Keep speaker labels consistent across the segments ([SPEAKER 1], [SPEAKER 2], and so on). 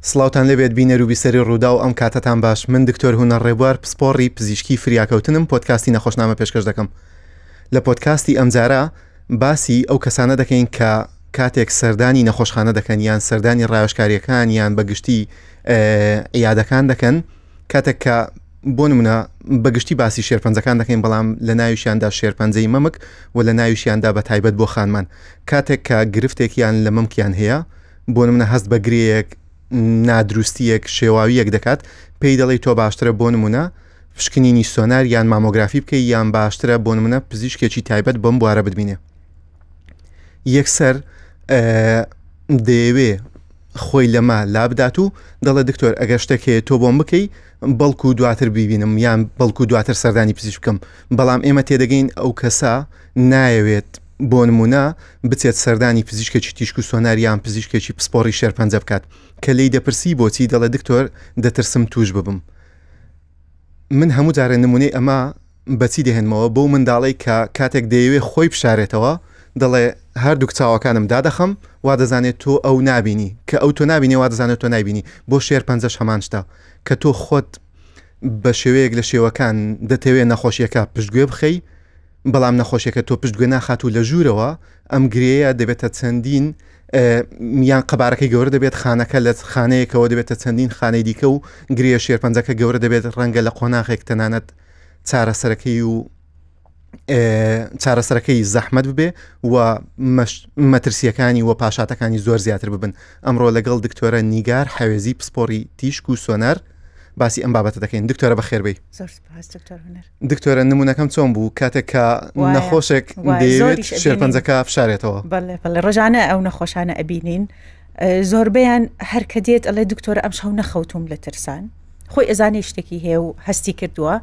[SPEAKER 1] سڵاوتان لێبێت بینەر و بیسەری ڕووداو ئەم کاتەتان باش من دکتۆر هونەر ڕێبوار پسپۆڕی پزیشکی فریاکەوتنم پۆدکاستی نەخۆشنامە پێشکەش دەکەم لە پۆدکاستی ئەمجارە باسی ئەو کەسانە دەکەین کە کاتێک سەردانی نەخۆشخانە دەکەن یان سەردانی ڕاوێژکاریەکان یان بەگشتی عیادەکان دەکەن کاتێک کە بۆ نمونە بەگشتی باسی شێرپەنجەکان دەکەین بەڵام لە ناویشیاندا شێرپەنجەی مەمک و لە ناویشیاندا بە تایبەت بۆ خانمان کاتێک کە گرفتێکیان لە مەمکیان هەیە بۆ نمونە هەست بە گرێیەک نادروستیەک شێواویەک دەکات پێی دەڵێی تۆ باشترە بۆ نمونە پشکنینی سۆنار یان مامۆگرافی بکەی یان باشترە بۆ نمونە پزیشکێکی تایبەت بەم بوارە ببینێ یەکسەر دەیەوێ خۆی لەمە لابدات و دەڵێ دکتۆر ئەگەر شتێک هەیە تۆ بۆم بکەی بەڵکو دواتر بیبینم یان بەڵکو دواتر سەردانی پزیشک بکەم بەڵام ئێمە تێدەگەین ئەو کەسە نایەوێت بۆ نمونە بچێت سەردانی پزیشکێکی تیشک و سۆنار یان پزیشکێکی پسپۆڕی شێرپەنجە بکات کە لێی دەپرسی بۆچی دەڵێ دکتۆر دەترسم توش ببم من هەموو جارێ نمونەی ئەمە بەچی دەهێنمەوە بەو منداڵەی کە کاتێک دەیەوێ خۆی بشارێتەوە دەڵێ هەردووک چاوەکانم دادەخەم وا دەزانێت تۆ ئەو نابینی کە ئەو تۆ نابینێ وا دەزانێت تۆ نایبینی بۆ شێرپەنجەش هەمان شتە کە تۆ خۆت بە شێوەیەک لە شێوەکان دەتەوێ نەخۆشیەکە پشتگوێ بخەی بەڵام نەخۆشیەکە تۆ پشتگوێ ناخات و لە ژوورەوە ئەم گرێیە دەبێتە چەندین یان قەبارەکەی گەورە دەبێت خانەکە لە خانەیەکەوە دەبێتە چەندین خانەی دیکە و گرێ شێرپەنجەکە گەورە دەبێت ڕەنگە لە قۆناغێک تەنانەت چارەسەرەکەی و چارەسەرەکەی زەحمت ببێ و مەترسیەکانی و پاشاتەکانی زۆر زیاتر ببن ئەمڕۆ لەگەڵ دکتۆرە نیگار حەوێزی پسپۆڕی تیشک و سۆنەر باسی ئەم بابەتە دەکەین دکتۆرە بەخێربێی دکتۆرە نمونونەکەم چۆن بوو کاتێک کە نەخۆشێک دەیەوێت شێرپەنجەکە فشارێتەوە
[SPEAKER 2] ڕۆژانە ئەو نەخۆشانە ئەبینین زۆربەیان هەرکە دێت ئەڵێ دکتۆرە ئەم شەو نەخەوتوم لە ترسان خۆی ئەزانێ شتێکی هەیە و هەستی کردووە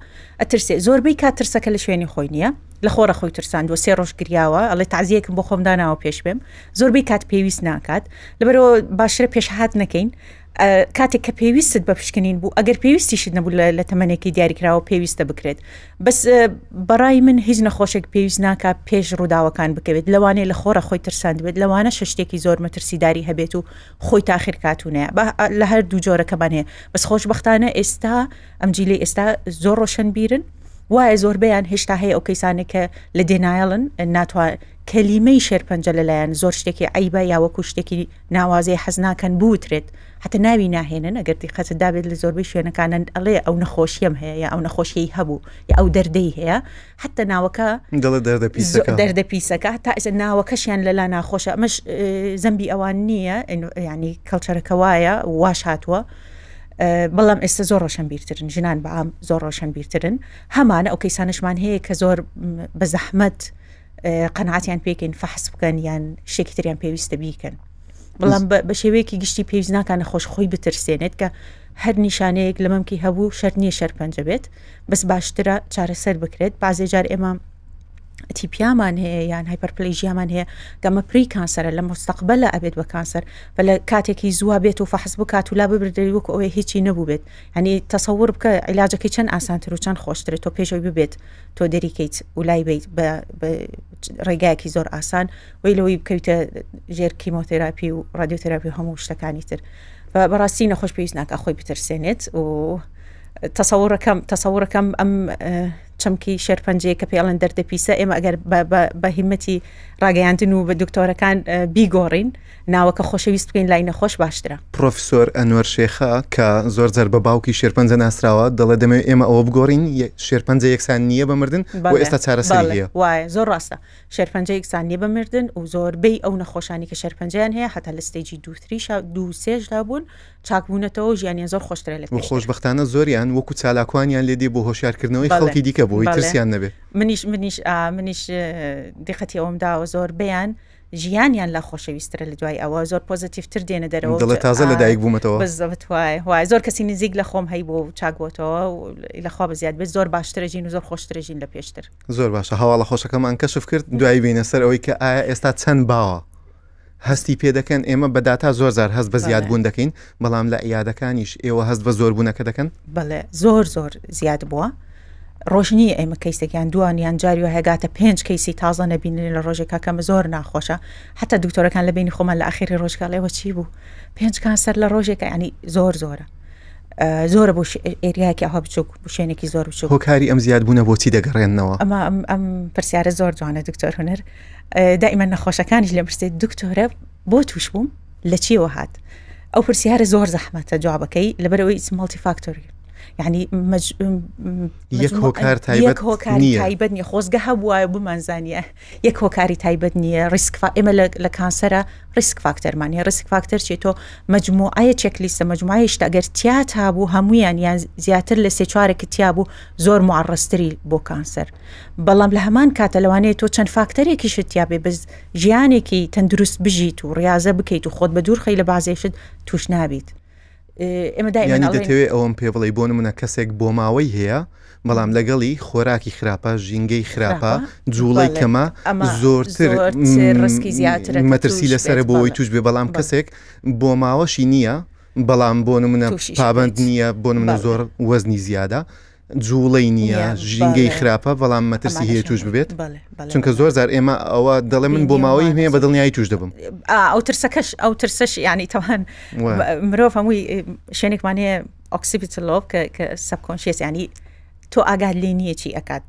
[SPEAKER 2] ئەترسێ زۆربەی کات ترسەکە لە شوێنی خۆی نییە لە خۆڕە خۆی ترساندووە سێ ڕۆژ گریاوە ئەڵێ تازیەکم بۆ خۆم داناوە پێش بێم زۆربەی کات پێویست ناکات لەبەرەوە باشترە پێشهات نەکەین کاتێک کە پێویستت بە پشکنین بوو ئەگەر پێویستیشت نەبوو لە تەمەنێکی دیاریکراوە پێویستە بکرێت بەس بەڕای من هیچ نەخۆشێک پێویست ناکات پێش ڕووداوەکان بکەوێت لەوانەیە لە خۆڕە خۆی ترساندبێت لەوانە شتێکی زۆر مەترسیداری هەبێت و خۆی تاخیر کاتونەیە بە لە هەر دوو جۆرەکەمان هەیە بەس خۆشببختانە ئێستا ئەم جیلی ئێستا زۆر ڕۆشنبیرن وایە زۆربەیان هێشتا هەیە ئەو کەیسانێک کە لە دێنایڵن ناتوان کەلیمەی شێرپەنجە لەلایەن زۆر شتێکی عیبە یا وەکو شتێکی ناوازەی حەز ناکەن بوترێت حتا ناوی ناهێنن ئەگەر دیقەتت دابێت لە زۆربەی شوێنەکانن ئەڵێ ئەو نەخۆشیەم هەیە یا ئەو نەخۆشیەی هەبوو یا ئەو دەردەی هەیە حتا ناوەکە
[SPEAKER 1] دەڵێ دەردە پیسەکە
[SPEAKER 2] دەردە پیسەکە تا ئێستا ناوەکەشیان لەلا ناخۆشە ئەمەش زەمبی ئەوان نییە ینی کەڵچەرەکە وایە واش هاتووە بەڵام ئێستا زۆر ڕۆشنبیرترن ژنان بەعام زۆر ڕۆشنبیرترن هەمانە ئەو کەیسانشمان هەیە کە زۆر بە زەحمەت قەناعەتیان پێکەین فەحس بکەن یان شتێکی تریان پێویستە بیکەن بەڵام بە شێوەیەکی گشتی پێویست ناکە نەخۆش خۆی بترسێنێت کە هەر نیشانەیەک لە مەمکی هەبوو شەر نییە شەرپەنجە بێت بەس باشترە چارەسەر بکرێت بازێ جار ئێمە تیپیامان هەیە یان هایپەرپلیژیامان هەیە گەمە پری کانسەرە لە مستەقبلە ئەبێت بە کانسەر بە لە کاتێکی زووا بێت و فەحس بکات و لا ببردرێت وەکو ئەوەی هیچی نەبوو بێت هەنی تەسەور بکە عیلاجەکەی چەند ئاسانتر و چەند خۆشترێت تۆ پێشەوەی ببێت تۆ دەریکەیت و لای بیت بە ڕێگایەکی زۆر ئاسان وی لەوەی بکەویتە ژێر کیمۆتێراپی و ڕادیۆتێراپی و هەموو شتەکانی تر بەڕاستی نەخۆش پێویست ناکە خۆی بترسێنێت و تەسەوڕەکەم تەسەوڕەکەم ئەم چەمکی شێرپەنجەیە کە پێڵەن دەردە پیسە ئێمە ئەگەر بە هیمەتی ڕاگەیاندن و بە دکتۆرەکان بیگۆڕین ناوەکە خۆشەویست بکەین لای نەخۆش باشترە.
[SPEAKER 1] پڕۆفیسۆر ئەنوەر شێخە کە زۆر جار بە باوکی شێرپەنجە ناسراوە دەڵێ دەمەوێت ئێمە ئەوە بگۆڕین شێرپەنجە یەکسان نییە بە مردن و ئێستا چارەسەری هەیە.
[SPEAKER 2] وایە زۆر ڕاستە شێرپەنجە یەکسان نییە بە مردن و زۆربەی ئەو نەخۆشانی کە شێرپەنجەیان هەیە هەتا لە ستەیجی دوو تریشا دوو سێشدا بوون چاکبوونەتەوە و ژیانیان زۆر خۆشترە لە
[SPEAKER 1] و پێشتر. خۆشبەختانە زۆریان وەکو چالاکوانیان لێ دێ بۆ هۆشیارکردنەوەی بەڵێ خەڵکی دیکە بۆ ئەوەی بەڵێ ترسیان نەبێ.
[SPEAKER 2] منیش منیش ئا منیش دیقەتی ئەوەم داوە زۆربەیان ژیانیان لا خۆشەویسترە لە دوای ئەوە زۆر پۆزەتیڤتر دێنە دەرەوە
[SPEAKER 1] دەڵێ تازە لە دایک بوومەتەوە
[SPEAKER 2] بزەبت وایە وایە زۆر کەسی نزیک لە خۆم هەی بوو و چاک بۆتەوە و لەخوا بەزیاد بێت زۆر باشترە ژین و زۆر خۆشترە ژین لە پێشتر
[SPEAKER 1] زۆر باشە هەواڵە خۆشەکەمان کەشف کرد دوایی بینە سەر ئەوەی کە ئایا ئێستا چەند باوە هەستی پێ دەکەن ئێمە بە داتا زۆر زار هەست بە زیاد بوون دەکەین بەڵام لە عیادەکانیش ئێوە هەست بە زۆربوونەکە دەکەن
[SPEAKER 2] بەڵێ زۆر زۆر زیاد بووە. ڕۆژ نییە ئێمە کەیسێک یان دوان یان جاری وایە گاتە پێنج کەیسی تازە نەبینین لە ڕۆژێکا کەمە زۆر ناخۆشە حتا دکتۆرەکان لە بینی خۆمان لە ئاخری ڕۆژگا ئێوە چی بوو پێنج کانسەر لە ڕۆژێکە ینی زۆر زۆرە زۆرە بۆ ئێریاکی ئەوها بچوک بۆ شوێنێکی زۆر بچوک
[SPEAKER 1] هۆکاری ئەم زیادبوونە بۆچی دەگەڕێنەوە
[SPEAKER 2] ئەمە ئەم پرسیارە زۆر جوانە دکتۆر هونەر دائیمە نەخۆشەکانیش لێم پرسێت دکتۆرە بۆ توش بووم لە چیەوە هات ئەو پرسیارە زۆر زەحمەتە جوابەکەی لەبەرەوەی multi factor یعنی
[SPEAKER 1] یەک هۆکار تایبەت
[SPEAKER 2] هۆکاری تایبەت نیە خۆزگە هەبووایە بمانزانیە یەک هۆکاری تایبەت نییە ریسک ئێمە لە کانسەرە risk factor مان هەیە risk factor چی تۆ مجموعەیە checklist ە مجموعەیە شتە ئەگەر تیا تابوو هەمویان یان زیاتر لە سێ چوارێکت تیا بوو زۆر معڕستری بۆ کانسەر بەڵام لە هەمان کاتە لەوانەیە تۆ چەند فاکتەرێکیشت تیا بێ بەس ژیانێکی تەندروست بژیت و ڕاضە بکەیت و خۆت بە دوور خەی لە بازێشت توش نابیت
[SPEAKER 1] ئێمە دایمەن دەتەوێت ئەوەم پێ بڵێ بۆ نمونە کەسێک بۆ ماوەی هەیە بەڵام لەگەڵی خۆراکی خراپە ژینگەی خراپە جوڵەی کەمە زۆرتر
[SPEAKER 2] ڕسکی زیاتر
[SPEAKER 1] مەترسی لەسەر بۆی توش بێ بەڵام کەسێک بۆ ماوەشی نییە بەڵام بۆ نمونە پابند نییە بۆ نمونە زۆر وەزنی زیادە جوڵەی نییە ژینگەی خراپە بەڵام مەترسی هەیە توش ببێت چونکە زۆر زار ئێمە ئەوە دەڵێ من بۆ ماوەی هەیە بە دڵنیایی توش دەبم
[SPEAKER 2] ئەو ترسەکەش ئەو ترسەش ینی تەوان مرۆڤ هەمووی شوێنێکمان هەیە occipital lobe کە subconscious ینی تۆ ئاگات لێ نییە چی ئەکات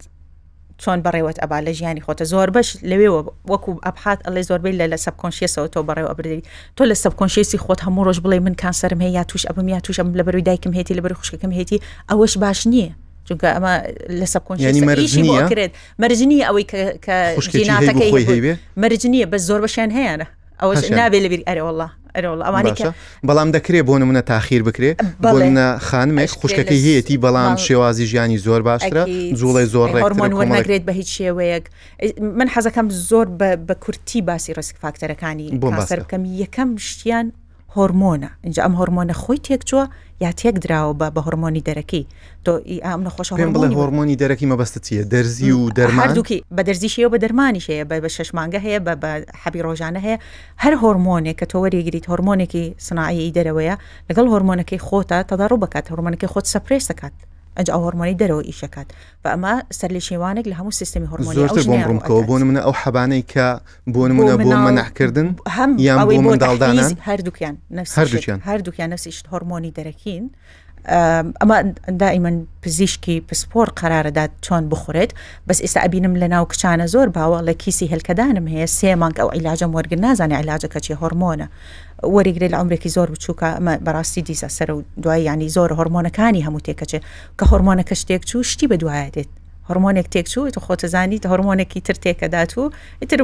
[SPEAKER 2] چۆن بەڕێوەت ئەبا لە ژیانی خۆتە زۆر بەش لەوێوە وەکو ئەبحات ئەڵێ زۆربەی لە لە subconscious ەوە تۆ بەڕێوە ئەبردەی تۆ لە subconscious ی خۆت هەموو ڕۆژ بڵێ من کانسەرم هەیە یا توش ئەبم یا توش ئەبم لەبەروی دایکم هەیەی لەبەر خوشکەکەم هەیەی ئەوەش باش نییە چونکە ئەمە لە subconscious ئیشی بۆ ئەکرێت مەرج نییە ئەوەی کە
[SPEAKER 1] جیناتەکەی خۆی هەیبێ
[SPEAKER 2] مەرج نییە بەس زۆر بەشیان هەیەە ئەوەش نابێ لەبیر ئەرێ والله ئەوانەی کە
[SPEAKER 1] بەڵام دەکرێت بۆ نمونە تاخیر بکرێ بۆ نمونە خانمێک خوشکەکەی هەیەتی بەڵام شێوازی ژیانی زۆر باشترە جوڵەی زۆر
[SPEAKER 2] هۆرمۆن وەرناگرێت بە هیچ شێوەیەک من حەزەکەم زۆر بە کورتی باسی risk factor ەکانی بۆ بکەم یەکەم شتیان هۆرمۆنە اینجا ئەم هۆرمۆنە خۆی تێکچووە یا تێک دراوە بە بە هۆرمۆنی دەرەکی تۆ ئەم نەخۆشە
[SPEAKER 1] پێم بڵێ هۆرمۆنی دەرەکی مەبەستت چییە دەرزی و دەرمان
[SPEAKER 2] هەردووکی بە دەرزیش هەیە و بە دەرمانیش هەیە بە بە شەش مانگە هەیە بە بە حەبی ڕۆژانە هەیە هەر هۆرمۆنێک کە تۆ وەریگریت هۆرمۆنێکی سناعیی دەرەوەیە لەگەڵ هۆرمۆنەکەی خۆتا تەداڕوب ئەکات هۆرمۆنەکەی خۆت suppress ئەکات ئەنجا ئەو هۆرمۆنەی دەرەوە ئیش ئەکات بە ئەمە سەرلێشێوانێک لە هەموو سیستەمی هۆرمۆنی
[SPEAKER 1] ئەو زۆرتر بۆم
[SPEAKER 2] ژنەیان
[SPEAKER 1] ڕوون
[SPEAKER 2] ڕوو
[SPEAKER 1] بکەوە
[SPEAKER 2] ئەدات
[SPEAKER 1] بۆ نمونە ئەو حەبانەی کە بۆ
[SPEAKER 2] بۆ
[SPEAKER 1] نمونە بۆ
[SPEAKER 2] مناڵ
[SPEAKER 1] مەنعکردن
[SPEAKER 2] هەم
[SPEAKER 1] یان
[SPEAKER 2] ئەوەی
[SPEAKER 1] بۆ
[SPEAKER 2] بۆ
[SPEAKER 1] منداڵدانان
[SPEAKER 2] تەحفیز هەردووکیان نەفسی شت
[SPEAKER 1] هەردووکیان
[SPEAKER 2] هەردووکیان نەفسی شت هۆرمۆنی دەرەکین ئەمە دائیمەن پزیشکی پسپۆر قەرارەدات چۆن بخورێت بەس ئێستا ئەبینم لە ناو کچانە زۆر باوە لە کیسی هێلکەدانم هەیە سێ مانگ ئەو عیلاجەم وەرگر نازانێ عیلاجەکە چیە هۆرمۆنە وەریگرێ لە عمرێکی زۆر بچووکە ئەمە بەڕاستی دیسە سەر و دوای ینی زۆر هۆرمۆنەکانی هەموو تێکەچێ کە هۆرمۆنەکە شتێک چوو شتی بە دوایە دێت هۆرمۆنێک تێکچوو تۆ خۆتەزانیت هۆرمۆنێکی تر تێکەدات و ئیتر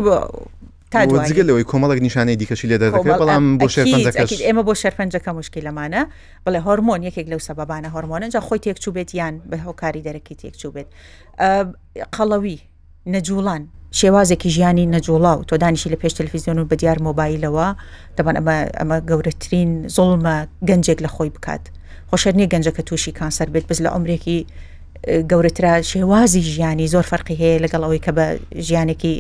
[SPEAKER 1] تا دوایی. جگە لەوەی کۆمەڵێک نیشانەی دیکەشی لێ دەردەکەوێت بەڵام بۆ شێرپەنجەکەش
[SPEAKER 2] ئێمە بۆ شێرپەنجەکە مشکلەمانە بڵێ هۆرمۆن یەکێک لەو سەبەبانە هۆرمۆنە جا خۆی تێکچوو بێت یان بە هۆکاری دەرەکی تێکچوو بێت قەڵەوی نەجوڵان شێوازێکی ژیانی نەجوڵاو تۆ دانیشی لە پێش تەلەفیزیۆن و بە دیار مۆبایلەوە دەبان ئەمە ئەمە گەورەترین زوڵمە گەنجێک لە خۆی بکات خۆشەر نییە گەنجەکە تووشی کانسەر بێت بەس لە عمرێکی گەورەترە شێوازی ژیانی زۆر فەرقی هەیە لەگەڵ ئەوەی کە بە ژیانێکی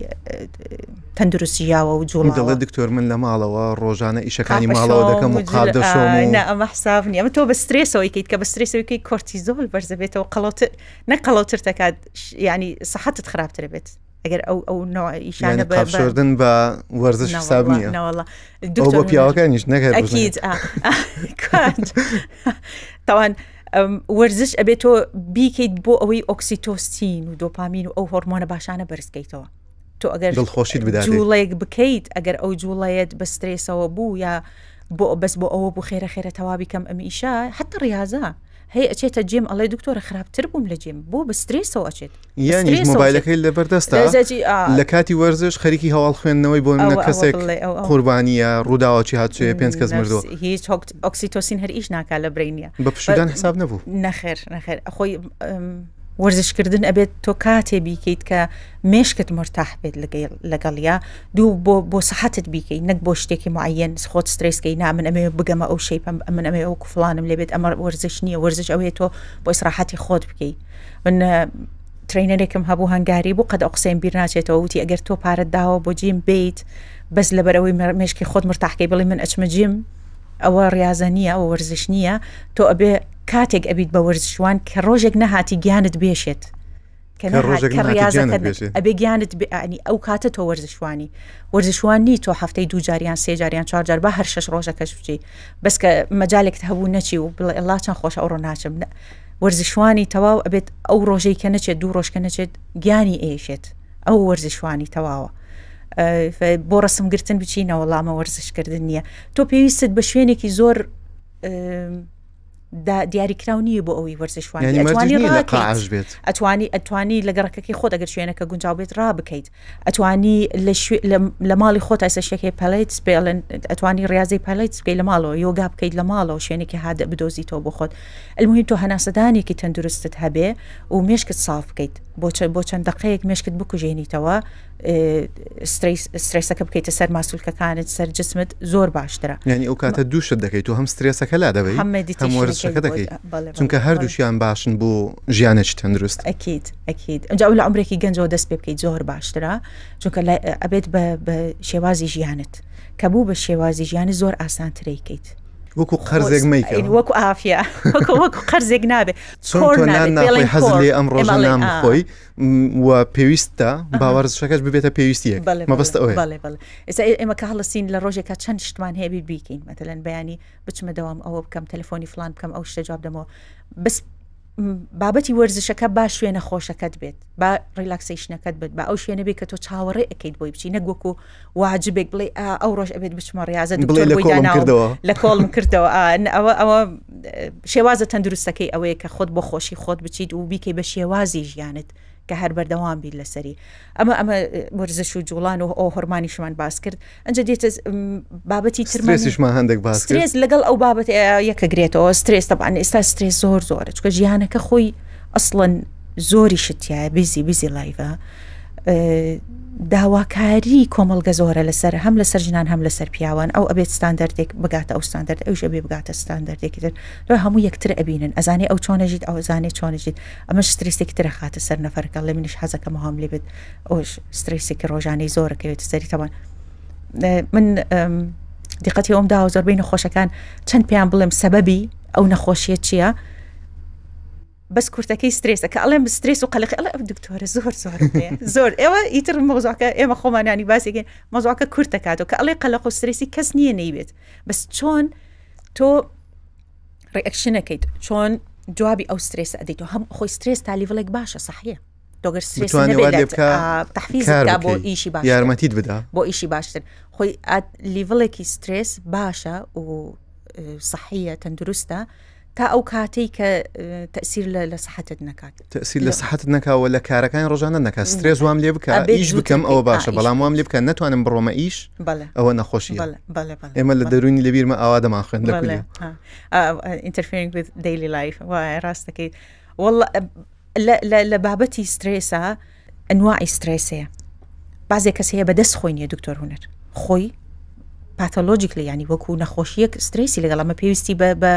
[SPEAKER 2] تەندروست ژیاوە و جوڵاوە.
[SPEAKER 1] دەڵێ دکتۆر من لە ماڵەوە ڕۆژانە ئیشەکانی ماڵەوە دەکەم و قاپ دەشۆم و.
[SPEAKER 2] نا ئەمە حساب نییە ئەمە تۆ بە سترێسەوەی کەیت کە بە سترێسەوەی کەی کۆرتیزۆل بەرزەبێتەوە قەڵەوتر نەک قەڵەوتر دەکات ینی سەحەتت خراپتر بێت ئەگەر ئەو ئەو نوع ئیشانە
[SPEAKER 1] یعنی قاپ شۆردن بە وەرزش حساب نییە
[SPEAKER 2] نەوەڵا
[SPEAKER 1] ئەو بۆ پیاوەکانیش نەک هەر بۆ ژنەکان.
[SPEAKER 2] ئەکید تاوان وەرزش ئەبێت تۆ بیکەیت بۆ ئەوەی ئۆکسیتۆسین و دۆپامین و ئەو هۆرمۆنە باشانە بەرزکەیتەوە تۆ ئەگەر
[SPEAKER 1] دڵخۆشیت بدات
[SPEAKER 2] جوڵەیەک بکەیت ئەگەر ئەو جوڵەیەت بە سترێسەوە بوو یا بۆ بەس بۆ ئەوە بوو خێرە خێرە تەواوی کەم ئەم ئیشە حتا ڕاضە هەی ئەچێتە gym ئەڵێ دکتۆرە خراپتر بووم لە gym بۆ بە سترێسەوە ئەچێت
[SPEAKER 1] یانیش مۆبایلەکەی لەبەردەستە لە کاتی وەرزش خەریکی هەواڵ خوێندنەوەی بۆ منە کەسێک قوربانیە ڕووداوەکی هاتوێ پێنج کەس مردووە
[SPEAKER 2] هیچ ئۆکسیتۆسین هەر ئیش ناکا لە brain ە
[SPEAKER 1] بە پشودان حساب نەبوو
[SPEAKER 2] نەخێر نەخێر خۆی وەرزشکردن ئەبێت تۆ کاتێ بیکەیت کە مێشکت مرتاح بێت لەگەڵیا دوو بۆ بۆ سەحەتت بیکەی نەک بۆ شتێکی معەن خۆت سترێسکەی نا من ئەمێ بگەمە ئەو shape ەم ئەمن ئەمێ ئەو کوفڵانم لێبێت ئەمە وەرزش نییە وەرزش ئەوەیە تۆ بۆ ئیسراحەتی خۆت بکەی من trainer ێکم هەبوو هەنگاری بوو قەت ئەو قسەیم بیر ناچێتەوە وتی ئەگەر تۆ پارەت داوە بۆ gym بیت بەس لەبەرەوەی مێشکی خۆت مرتاحکەی بڵێ من ئەچمە gym ئەوە ڕاضە نییە ئەوە وەرزش نییە تۆ ئەبێ کاتێک ئەبیت بە وەرزشوان کە ڕۆژێک نەهاتی گیانت بێشێت. کە ئەبێ گیانت بێنی ئەو کاتە تۆ وەرزشوانی وەرزشوان نی تۆ هەفتەی دوو جاریان سێ جاریان چوار جار بە هەر شش ڕۆژەکەش بچی بەس کە مەجالێکت هەبوو نەچی و بڵێ ئەڵا چەند خۆش ئەوڕۆ ناچم وەرزشوانی تەواو ئەبێت ئەو ڕۆژەی کە نەچێت دوو ڕۆژکە نەچێت گیانی ئێشێت ئەو وەرزشوانی تەواوە بۆ ڕسمگرتن بچینە وەڵامە وەرزشکردن نییە تۆ پێویستت بە شوێنێکی زۆر دیاریکراو نییە بۆ ئەوەی وەرزشوانی بێت ئەتوانی ئەتوانی لە گەڕەکەکەی خۆت ئەگەر شوێنەکە گونجاو بێت ڕابکەیت ئەتوانی لە ماڵی خۆت ئایسە شتێکی پەلێت پێڵێن ئەتوانی ڕاضی پەلێت بکەیت لە ماڵەوە یۆگا بکەیت لە ماڵەوە شوێنێکی هادە بدۆزیتەوە بۆ خۆت المهم تۆ هەناسەدانێکی تەندروستت هەبێ و مێشکت ساف بکەیت بۆ چەند دقەیەک مێشکت بکوژێنیتەوە سترێسەکە بکەیتە سەر ماسولکەکانت سەر جسمت زۆر باشترە
[SPEAKER 1] یعنی ئەو کاتە دوو شت دەکەیت و هەم سترێسەکە لا دەبەی هەم وەرزشەکە دەکەیت چونکە هەردووشیان باشن بۆ ژیانێکی تەندروست
[SPEAKER 2] ئەکید ئەکید ئەنجا ئەو لە عمرێکی گەنجەوە دەست پێ بکەیت زۆر باشترە چونکە ئەبێت بە شێوازی ژیانت کە بوو بە شێوازی ژیانی زۆر ئاسانترەی کەیت
[SPEAKER 1] وەکو قەرزێک مەیکە
[SPEAKER 2] وەکو ئافیا وەکو قەرزێک نابێ
[SPEAKER 1] چۆن تۆ نان ناخۆی حەز لێ ئەم ڕۆژە نان بخۆی و پێویستە با وەرزشەکەش ببێتە پێویستیەک مەبەست ئەوەیە.
[SPEAKER 2] بەڵێ بەڵێ ئێستا ئێمە کە هەڵسین لە ڕۆژێکا چەند شتمان هەیە بیر بیکەین مەتەلەن بەیانی بچمە دەوام ئەوە بکەم تەلەفۆنی فلان بکەم ئەو شتە جواب دەمەوە بەس بابەتی وەرزشەکە با شوێنە خۆشەکەت بێت با ڕیلاکسیشنەکەت بێت با ئەو شوێنە بێت کە تۆ چاوەڕێ ئەەکەیت بۆی بچی نەک وەکو واجبێک بڵێ ئەو ڕۆژ ئەبێت بچمە ڕاضە
[SPEAKER 1] بڵێ لە کۆڵم کردەوە
[SPEAKER 2] لە کۆڵم کردەوە ئەوە ئەوە شێوازە تەندروستەکەی ئەوەیە کە خۆت بۆ خۆشی خۆت بچیت و بیکەی بە شێوازی ژیانت کە هەر بەردەوام بیت لەسەری ئەمە ئەمە وەرزش و جوڵان و ئەو هۆرمانیشمان باس کرد ئەنج دێتە بابەتی
[SPEAKER 1] ترمانیشمان هەندێک باس
[SPEAKER 2] سترێس لەگەڵ ئەو بابەت یەکە گرێتەوە سترێس تەبان ئێستا سترێس زۆر زۆرە چکە ژیانەکە خۆی ئەسڵەن زۆری شتیایە بیزی بیزی لایڤە داواکاری کۆمەڵگە زۆرە لەسەر هەم لەسەر ژنان هەم لەسەر پیاوان ئەو ئەبێت ستاندەردێک بگاتە ئەو ستاندەرد ئەوش ئەبێ بگاتە ستاندەردێکی تر دوای هەموو یەکتر ئەبینن ئەزانێ ئەو چۆنە ژیت ئەو ئەزانێ چۆنە ژیت ئەمەش سترێسێکی تر ئەخاتە سەر نەفەرەکە ئەڵێ منیش حەزەکەم ئەوهام لێ بێت ئەوش سترێسێکی ڕۆژانەی زۆر ئەکەوێتە سەری تەبان من دیقەتی ئەوم داوە زۆربەی نەخۆشەکان چەند پێیان بڵێم سەبەبی ئەو نەخۆشیە چییە؟ بەس کورتەکەی سترێسە کە ئەڵێم سترێس و قەلەقی ئەڵێ ئەو دکتۆرە زۆر زۆر زۆر ئێوە ئیتر مەوزوعەکە ئێمە خۆمانانی باسێکین مەوزوعەکە کورت دەکاتەوە کە ئەڵێ قەلەق و سترێسی کەس نییە نەیبێت بەس چۆن تۆ ڕێکشنەکەیت چۆن جوابی ئەو سترێس ئەدەیت هەم خۆی سترێس تا لیڤڵێک باشە سەحیە تۆگەر سترێس تحفیز بۆ ئیشی باش
[SPEAKER 1] یارمەتیت بدا
[SPEAKER 2] بۆ ئیشی باشتر خۆی لیڤڵێکی سترێس باشە و سەحیە تەندروستە تا ئەو کاتەی کە تەسیر لە سەحەتت نەکات
[SPEAKER 1] تەسیر لە سەحەتت نەکاوە لە کارەکانی ڕۆژانە نەکات سترێس وام لێ بکە ئیش بکەم ئەوە باشە بەڵام وام لێ بکە نتوانم بڕۆمە ئیش ئەوە نەخۆشی ئێمە لە دەرونی لەبیرمە ئاوا دەمان خوێن لە
[SPEAKER 2] interfering with daily life وایە ڕاستەکەی والله لە بابەتی سترێسا ئەنواعی سترێس هەیە بازێک کەس هەیە بەدەست خۆی نییە دکتۆر هونەر خۆی پاتۆلۆژیکلی ینی وەکو نەخۆشیەک سترێسی لەگەڵ ئەمە پێویستی بە بە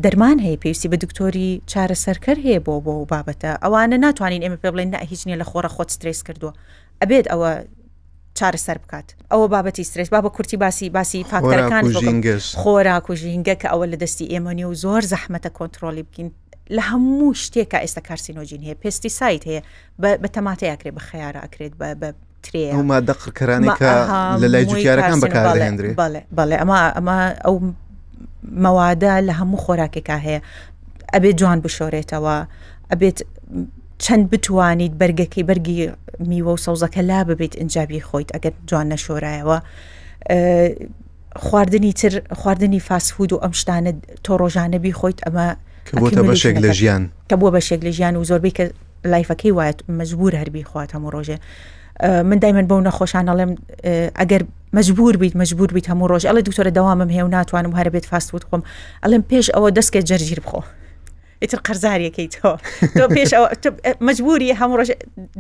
[SPEAKER 2] دەرمان هەیە پێویستی بە دکتۆری چارەسەرکەر هەیە بۆ بۆ بابەتە ئەوانە ناتوانین ئێمە پێ بڵێن هیچ نییە لە خۆڕە خۆت سترێس کردووە ئەبێت ئەوە چارەسەر بکات ئەوە بابەتی سترێس با بە کورتی باسی باسی فاکتەرەکان خۆراک و ژینگە کە ئەوە لە دەستی ئێمە نیە و زۆر زەحمەتە کۆنتترۆلی بکەین لە هەموو شتێکا ئێستا کارسینۆجین هەیە پێستیسایت هەیە بە تەماتە ئەکرێت بە خەیارە ئەکرێت بە ترێ
[SPEAKER 1] ئەو مادە قڕکەرانی کە لە لای جوتیارەکان بەکاردەهێنرێت
[SPEAKER 2] بەڵێ ئەمە ئەمە ئەو مەوادە لە هەموو خۆراکێکا هەیە ئەبێت جوان بشۆرێتەوە ئەبێت چەند بتوانیت بەرگەکەی بەرگی میوە و سەوزەکە لا ببیت ئینجا بیخۆیت ئەگەر جوان نەشۆرایەوە خواردنی تر خواردنی فاست فود و ئەم شتانە تۆ ڕۆژانە بیخۆیت ئەمە
[SPEAKER 1] بۆتە بەشێک لە ژیان
[SPEAKER 2] کە بووە بەشێک لە ژیان و زۆربەی کە life ەکەی وایە مەجبور هەر بیخوات هەموو ڕۆژێ من دایمەن بەو نەخۆشان ئەڵێم ئەگەر مەجبور بیت مەجبور بیت هەموو ڕۆژ ئەڵێ دکتۆرە دەوامم هەیە و ناتوانم هەرە بێت fast food خۆم ئەڵێم پێش ئەوە دەستکە جەرجیر بخۆ ئیتر قەرزاریەکەی تۆ تۆ پێش ئەوە مەجبوری هەموو ڕۆژ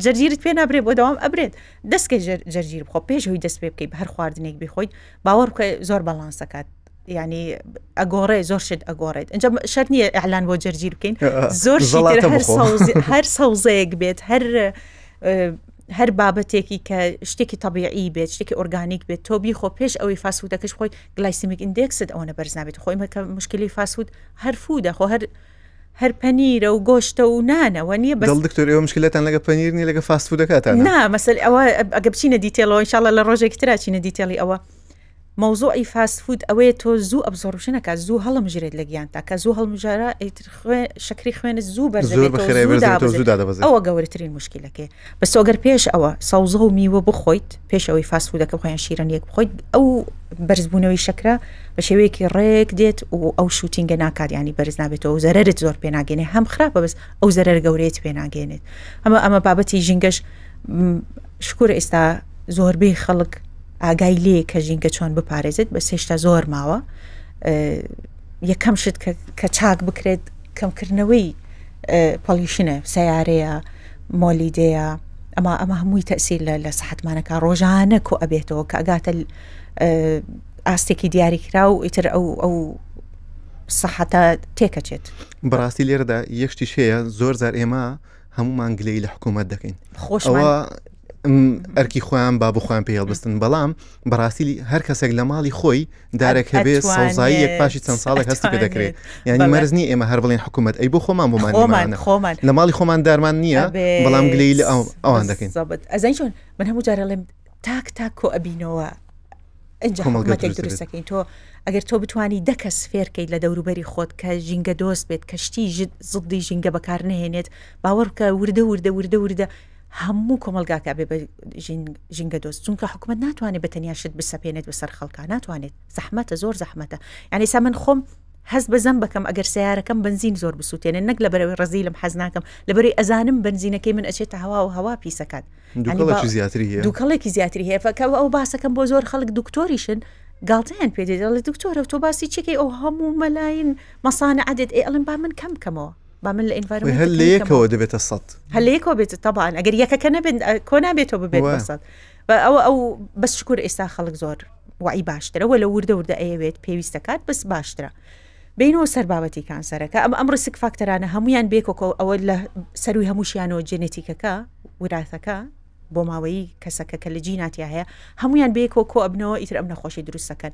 [SPEAKER 2] جەرجیرت پێ نابرێ بۆ دەوام ئەبرێت دەستکەی جەرجیر بخۆ پێش هۆی دەست پێ بکەی بە هەر خواردنێک بیخۆیت باوەڕ بکە زۆر بەڵانسەکات ینی ئەگۆڕێ زۆر شت ئەگۆڕێت اینجا شەر نییە ئەلان بۆ جەرجیر بکەین زۆر هەر سەوزەیەک بێت هەر هەر بابەتێکی کە شتێکی طببیعی بێت شتێکی ئۆرگانیک بێت تۆ بیخۆ پێش ئەوەی fast food ەکەش خۆی glycemic index ت ئەوەنە بەرز نابێت خۆی مەکە مشکلی fast food هەر food ە خۆ هەر هەر پەنیرە و گۆشتە و نانە وە نییە
[SPEAKER 1] بەس دکتۆر ئێوە مشکلەتان لەگە پەنیر نیە لەگە fast food ەکەتان
[SPEAKER 2] نا مەسەل ئەوە ئەگە بچینە detail ەوە ئینشاڵڵا لە ڕۆژێکی ترا چینە detail ی ئەوە مەوزوعی fast food ئەوەیە تۆ زوو absorption ەکە زوو هەڵمژرێت لە گیان تا کە زوو هەڵمژارە ئیتر خوێ شەکری خوێنت زوو بەرز
[SPEAKER 1] زۆر بە خێرایی بەرز دەبێتەوە، زوو دادەبەزێت.
[SPEAKER 2] ئەوە گەورەترین مشکلەکەی بەس تۆ گەر پێش ئەوە سەوزە و میوە بخۆیت پێش ئەوەی fast food ەکە بخۆیان شیرەنیەک بخۆیت ئەو بەرزبوونەوەی شەکرە بە شێوەیەکی ڕێک دێت و ئەو shooting ە ناکات ینی بەرز نابێتەوە و زەرەرت زۆر پێناگەێنێ هەم خراپە بەس ئەو زەرەر گەورەیەت پێناگەێنێت ئەمە ئەمە بابەتی ژینگەش شکور ئێستا زۆربەی خەڵک ئاگای لێ کە ژینگە چۆن بپارێزێت بەس هێشتا زۆر ماوە یەکەم شت کە چاک بکرێت کەمکردنەوەی pollution ە سیارەیە مۆلیدەیە ئەمە ئەمە هەمووی تەسیر لە لە سەحتمانەکە ڕۆژانە کۆ ئەبێتەوە کە ئەگاتە ئاستێکی دیاریکرا و ئیتر ئەو ئەو سەحەتە تێکەچێت.
[SPEAKER 1] بەڕاستی لێرەدا یەک شتیش هەیە زۆر جار ئێمە هەمومان گلەی لە حکوومەت دەکەین ئەوە ئەرکی خۆیان با بخۆیان پێ هەڵبستن بەڵام بەڕاستی هەر کەسێک لە ماڵی خۆی دارێک هەبێ سەوزایی یەک پاشی چەند ساڵێک هەستی پێ دەکرێت یعنی مەرز نیە ئێمە هەر بڵێن حکوومەت ئەی بۆ خۆمان بۆمان خۆمان لە ماڵی خۆمان دارمان نییە بەڵام گلەی لە ئەوان دەکەین
[SPEAKER 2] ئەزای چۆن من هەموو جارەڵێم تاک تاک کۆ ئەبینەوە ئینجا حکومەتێک دروست دەکەین تۆ ئەگەر تۆ بتانی دە کەس فێرکەیت لە دەوروبەری خۆت کە ژینگە دۆست بێت کەشتی زدی ژینگە بەکار نهێنێت باوەڕ بکە وردە وردە وردە وردە هەموو کۆمەلگاکە بێ بە ژینگە دۆست چونکە حکومت ناتوانێت بە تەنیا شت بسەپێنێت بەسەر خەڵکا ناتوانێت زەحمەتە زۆر زەحمەتە یعنی سا من خۆم هەست بە زەم بەکەم ئەگەر سیارەکەم بنزین زۆر بسووتێنێ نەک لە بەرەوەی ڕزیلم حەز ناکەم لەبەری ئەزانم بنزینەکەی من ئەچێتە هەوا و هەوا پیسەکات
[SPEAKER 1] دووکەڵێکی زیاتری هەیە
[SPEAKER 2] دووکەڵێکی زیاتری هەیە فەکە ئەو باسەکەم بۆ زۆر خەڵک دکتۆریشن گاڵتەیان پێ دێت دەڵێ دکتۆرە تۆ باسی چێکی ئەو هەموو مەلاین مەسانە عدد ئێ ئەڵێم با من کەم بکەمەوە با من لە
[SPEAKER 1] environment هەر لە یەکەوە دەبێتە سەد
[SPEAKER 2] هەر لە یەکەوە بێت تەبان ئەگەر یەکەکە نەبێت کۆ نابێتەوە ببێت بە سەد ئەوە ئەو بەس شکور ئێستا خەڵک زۆر وعی باشترە وە لە وردە وردە ئەیەوێت پێویستەکات بەس باشترە بینەوە سەر بابەتی کانسەرەکە ئەم ئەم risk factor انە هەمویان بێکۆکۆ ئەوە لە سەروی هەمووشیانەوە جێنێتیکەکە وراتەکە بۆ ماوەیی کەسەکە کە لە جیناتیا هەیە هەمویان بێکۆ کۆ ئەبنەوە ئیتر ئەم نەخۆشی دروستەکەن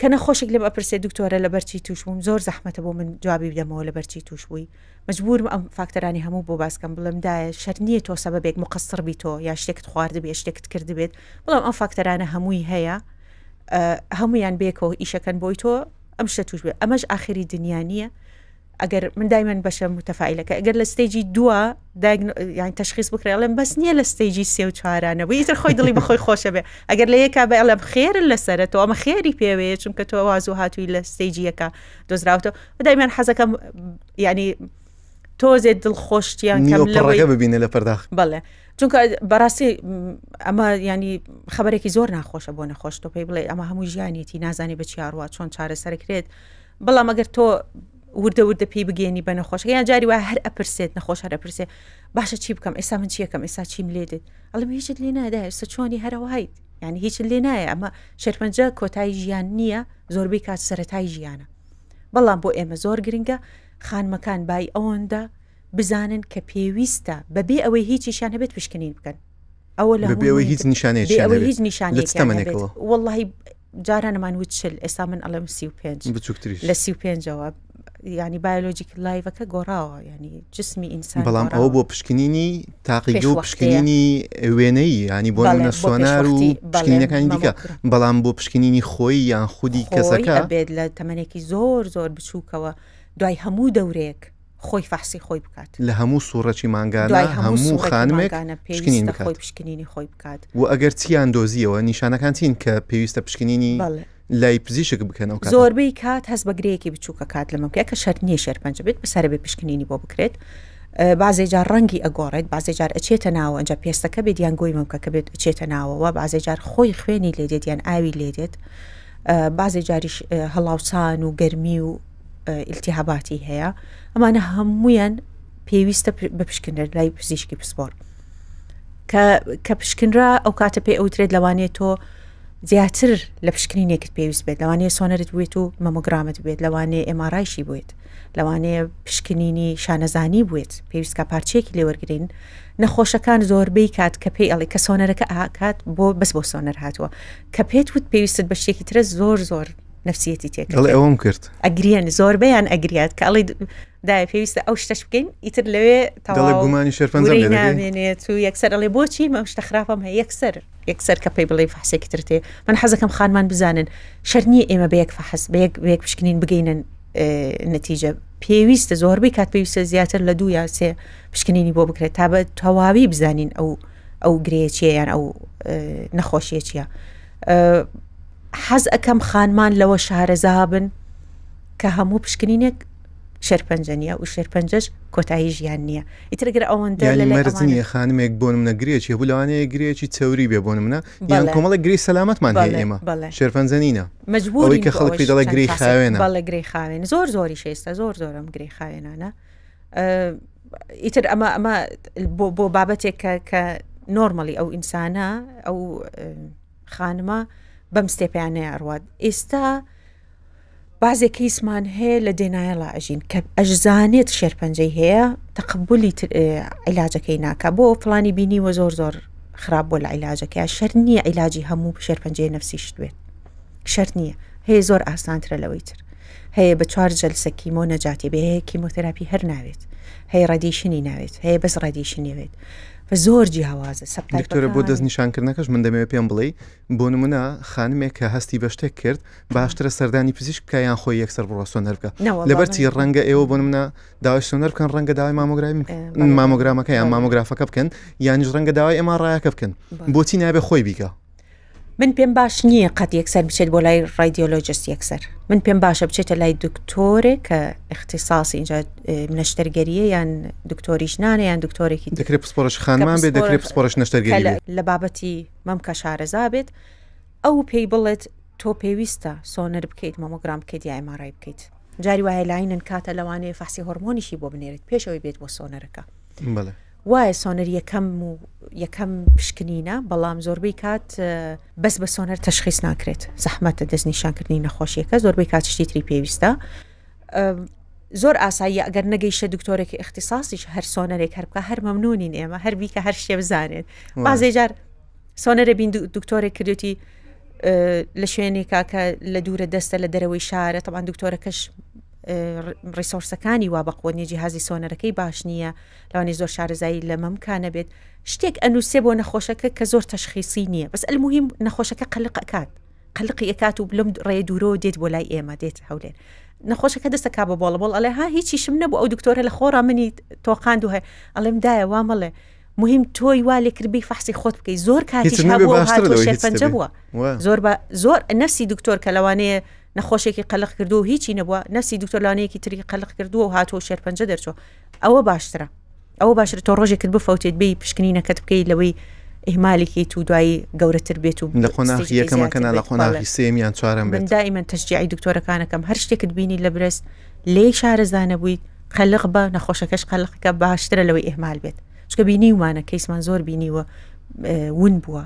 [SPEAKER 2] کە نەخۆشێک لێم ئەپرسێ دکتۆرە لەبەرچی توش بووم زۆر زەحمەتە بۆ من جوابی بدەمەوە لەبەرچی توش بووی مجبورم ئەم فاکتەرانی هەموو بۆ باسکەم بڵێم دایە شەر نییە تۆ سەبەبێک مقصر بی تۆ یا شتێکت خواردبێ شتێکت کردبێت بەڵام ئەم فاکتەرانە هەمووی هەیە هەمویان بێکەوە ئیشەکەن بۆی تۆ ئەم شتە توش بێ ئەمەش ئاخری دنیا نییە ئەگەر من دایمەن بەشە متەفایلەکە ئەگەر لە stage ی دووە یان تشخیص بکرێ ئەڵێم بەس نییە لە stage ی سێ و چوارانە بوو ئیتر خۆی دڵی بەخۆی خۆشە بێ ئەگەر لە یەکا بە ئەڵێم خێرن لەسەرە تۆ ئەمە خێری پێوەیە چونکە تۆ وازوو هاتووی لە stage ی یەکە دۆزراوتەوە دایمەن حەزەکەم ینی تۆزێ دڵخۆشتیان
[SPEAKER 1] کەم لەوەی ببینە لە پەرداخ
[SPEAKER 2] بەڵێ چونکە بەڕاستی ئەمە ینی خبرێکی زۆر ناخۆشە بۆ نەخۆش تۆ پێی بڵێ ئەمە هەموو ژیانێتی نازانی بە چیاڕوە چۆن چارەسەرکرێت بەڵام ئەگەر تۆ وردە وردە پێی بگەێنی بە نەخۆشەکە یان جاری وایە هەر ئەپرسێت نەخۆش هەر ئەپرسێ باشە چی بکەم ئێستا من چیەکەم ئێستا چیم لێ دێت ئەڵێم هیچت لێ نادا ئێستا چۆنی هەرەوەهیت یعنی هیچت لێ نایە ئەمە شێرپەنجە کۆتایی ژیان نییە زۆربەی کات سەتای ژیانە بەڵام بۆ ئێمە زۆر گرنگە خانمەکان بای ئەوەندە بزانن کە پێویستە بەبێ ئەوەی هیچیشیان هەبێت پشکنین بکەن ئەوە لە
[SPEAKER 1] بێەوەی هیچ نیشانەیەک
[SPEAKER 2] هیچ نیشانێک وەڵی جارانمان وت چل ئێستا من ئەڵێم 35
[SPEAKER 1] بچووکتریش
[SPEAKER 2] لە 35ەوە ینی biologic life ەکە گۆڕاوە ینی جسمی ئینسان
[SPEAKER 1] بەڵام ئەوە بۆ پشکنینی تاقیگە و پشکنینی وێنەی ینی بۆ منە سۆنار و پشکنینەکانی دیکە بەڵام بۆ پشکنینی خۆی یان خودی کەسەکە
[SPEAKER 2] بێت لە تەمەنێکی زۆر زۆر بچووکەوە دوای هەموو دەورەیەک خۆی فەحسی خۆی بکات.
[SPEAKER 1] لە هەموو سوڕێکی مانگانە هەموو خانمێک پشکنین بکات.
[SPEAKER 2] خۆی پشکنینی خۆی بکات.
[SPEAKER 1] و ئەگەر چیان دۆزیەوە نیشانەکان چین کە پێویستە پشکنینی لای پزیشک بکەن ئەو
[SPEAKER 2] کاتە؟ زۆربەی کات هەست بە گرێیەکی بچووک ئەکات لە مەمکە کە شەرت نییە شێرپەنجە بێت بەس هەرەبێ پشکنینی بۆ بکرێت. بازێ جار ڕەنگی ئەگۆڕێت بازێ جار ئەچێتە ناوە ئەنجا پێستەکە بێت یان گۆی مەمکەکە بێت ئەچێتە ناوەوە بازێ جار خۆی خوێنی لێ دێت یان ئاوی لێ دێت بازێ جاریش هەڵاوسان و گەرمی و ئیلتیهاباتی هەیە ئەمانە هەمویان پێویستە بپشکنرێت لای پزیشکی پسپۆر کە پشکنرا ئەو کاتە پێ ئەوترێت لەوانەیە تۆ زیاتر لە پشکنینێکت پێویست بێت لەوانەیە سۆنەرت بێت و مەمۆگرامت بێت لەوانەیە ئێمارایشی بێت لەوانەیە پشکنینی شانەزانی بێت پێویستکە پارچەیەکی لێوەرگین نەخۆشەکان زۆربەی کات کە پێی ئەڵێ کە سۆنەرەکە ئاکات بۆ بەس بۆ سۆنەر هاتووە کە پێت وت پێویستت بە شتێکی ترە زۆر زۆر نفسیەتی تێک
[SPEAKER 1] دەڵێ ئەوەم کرد
[SPEAKER 2] ئەگریان زۆربەیان ئەگریات کە ئەڵێ دایە پێویستە ئەو شتەش بکەین ئیتر لەوێ
[SPEAKER 1] دەڵێ گومانی شێرپەنجەم
[SPEAKER 2] ورەی
[SPEAKER 1] لێ دەکەی؟
[SPEAKER 2] نامێنێت و یەکسەر ئەڵێ بۆچی ئەم شتە خراپەم هەیە یەکسەر یەکسەر کە پێی بڵێ فەحسێکی ترت هەیە من حەزەکەم خانمان بزانن شەرت نییە ئێمە بە یەک فەحس بە یەک بە یەک پشکنین بگەینن نەتیجە پێویستە زۆربەی کات پێویستە زیاتر لە دوو یا سێ پشکنینی بۆ بکرێت تا بە تەواوی بزانین ئەو ئەو گرێیە چییە یان ئەو نەخۆشیە چییە حەز ئەەکەم خانمان لەوە شارەزا بن کە هەموو پشکنینێک شێرپەنجە نییە و شێرپەنجەش کۆتایی ژیان نییە ئیتر گەر ئەوەندە
[SPEAKER 1] یانی
[SPEAKER 2] لە لای
[SPEAKER 1] مەرج
[SPEAKER 2] ئەوانە
[SPEAKER 1] نییە خانمێک بۆ نمونە گرێکی هەبوو لەوانەیە گرێکی چەوری بێ بۆ نمونە یان
[SPEAKER 2] بەڵێ.
[SPEAKER 1] کۆمەڵێک گرێی سەلامەتمان هەیە
[SPEAKER 2] بەڵێ،
[SPEAKER 1] ئێمە
[SPEAKER 2] بەڵێ.
[SPEAKER 1] شێرپەنجە نینە ئەوەی
[SPEAKER 2] مەجبورین
[SPEAKER 1] کە
[SPEAKER 2] بۆ
[SPEAKER 1] خەڵک
[SPEAKER 2] ئەوەش
[SPEAKER 1] پێی دەڵێ
[SPEAKER 2] چەند
[SPEAKER 1] گرێی
[SPEAKER 2] فاسێک
[SPEAKER 1] خاوێنە.
[SPEAKER 2] بەڵێ گرێی خاوێن زۆر زۆریش ئێستا زۆر زۆرم گرێی خاوێنانە ئیتر ئەمە ئەمە بۆ بۆ بابەتێک کە کە نۆرمەلی ئەو ئینسانە ئەو خانمە بەم ستێپیانەیە ئەڕوات ئێستا بازێ کەیسمان هەیە لە دێنایەڵا ئەژین کە ئەشزانێت شێرپەنجەی هەیە تەقبولی عیلاجەکەی ناکا بۆ فلانی بینیوە زۆر زۆر خراپ بۆ لە عیلاجەکەی شەر نییە عیلاجی هەموو شێرپەنجەی نەفسیشت بێت شەرت نییە هەیە زۆر ئاسانترە لەوەی تر هەیە بە چوار جەلسە کیمۆ نەجاتی بێ هەیە کیمۆتەراپی هەر ناوێت هەیە ڕەدیشنی ناوێت هەیە بەس ڕەدیشنیوێت بە زۆر جیاوازە
[SPEAKER 1] دکتۆرە بۆ دەستنیشانکردنەکەش من دەمەوێت پێم بڵێی بۆ نمونە خانمێک کە هەستی بە شتێک کرد باشترە سەردانی پزیشک بکە یان خۆی یەکسەر بڕۆ سۆنەر بکە لەبەر چی ڕەنگە ئێوە بۆ نمونە داوای سۆنەر بکەن ڕەنگە داوای مامۆگرامی مامۆگرامەکە یان مامۆگرافەکە بکەن یانیش ڕەنگە داوای ئێمە ڕایەکە بکەن بۆچی نابێ خۆی بیکە
[SPEAKER 2] من پێم باش نییە قەت یەکسەر بچێت بۆ لای ڕایدیۆلۆجست یەکسەر من پێم باشە بچێتە لای دکتۆرێک کە اختصاصی اینجا نەشتەرگەریە یان دکتۆری ژنانە یان دکتۆرێکی
[SPEAKER 1] دەکرێت پسپۆڕش خانمان بێ دەکرێت پسپۆڕش نەشتەرگەری
[SPEAKER 2] لە بابەتی مەمکە شارەزا بێت ئەو پێی بڵێت تۆ پێویستە سۆنەر بکەیت مامۆگرام بکەیت یا ئێمارای بکەیت جاری وایە لاینن کاتە لەوانەیە فەحسی هۆرمۆنیشی بۆ بنێرێت پێشەوەی بێت بۆ سۆنەرەکە وایە سۆنەر یەکەم و یەکەم پشکنینە بەڵام زۆربەی کات بەس بە سۆنەر تەشخیص ناکرێت زەحمەتە دەستنیشانکردنی نەخۆشیەکە زۆربەی کات شتی تری پێویستە زۆر ئاساییە ئەگەر نەگەیشتە دکتۆرێکی اختصاصیش هەر سۆنەرێک هەر بکە هەر مەمنونین ئێمە هەر بیکە هەر شتێ بزانێت بازێ جار سۆنەرە بین دکتۆرێک کردێتی لە شوێنێکا کە لە دوورە دەستە لە دەرەوەی شارە تەبان دکتۆرەکەش ڕیسۆرسەکانی وا بەقوە نیە جیهازی سۆنەرەکەی باش نییە لەوانی زۆر شارەزایی لە مەمکانە بێت شتێک ئەنووسێ بۆ نەخۆشەکە کە زۆر تەشخیصی نییە بەس المهم نەخۆشەکە قەلق ئەکات قەلقی ئەکات و لەم ڕێ دوورەوە دێت بۆ لای ئێمە دێت هەولێر نەخۆشەکە دەستەکا بە بۆڵە بۆڵ ئەڵێ ها هیچیشم نەبوو ئەو دکتۆرە لە خۆڕا منی تۆقاند و هەیە ئەڵێم دایە وا مەڵێ مهم تۆی وا لێ کرد بی فەحسی خۆت بکەی زۆر کاتیش هەبوو هاتووە شێرپەنجە بووە زۆر بە زۆر نەفسی دکتۆر کە لەوانەیە نەخۆشێکی قەلق کردو و هیچی نەبووە نەفسی دکتۆر لەوانەیەکی تری قەلق کردووە و هاتووە شێرپەنجە دەرچوە ئەوە باشترە ئەوە باشترە تۆ ڕۆژێکت بفەوتێت بێی پشکنینەکەت بکەیت لەوەی ئیهمالێکیت و دوایی گەورەتر بێت و
[SPEAKER 1] لە قۆناغی
[SPEAKER 2] ستەیجەکەی
[SPEAKER 1] یەکەمەکە
[SPEAKER 2] زیاتر
[SPEAKER 1] نا لە
[SPEAKER 2] بێت.
[SPEAKER 1] قۆناغی
[SPEAKER 2] بەڵێ.
[SPEAKER 1] سێیەم یان چوارەم
[SPEAKER 2] من
[SPEAKER 1] بێت.
[SPEAKER 2] دائیمەن تەشجیعی دکتۆرەکانەکەم هەر شتێکت بینی لە برێست لێی شارەزا نەبوویت قەلق بە نەخۆشەکەش قەلقکە باشترە لەوەی ئیهمال بێت چونکە بینیومانە کەیسمان زۆر بینیوە ون بووە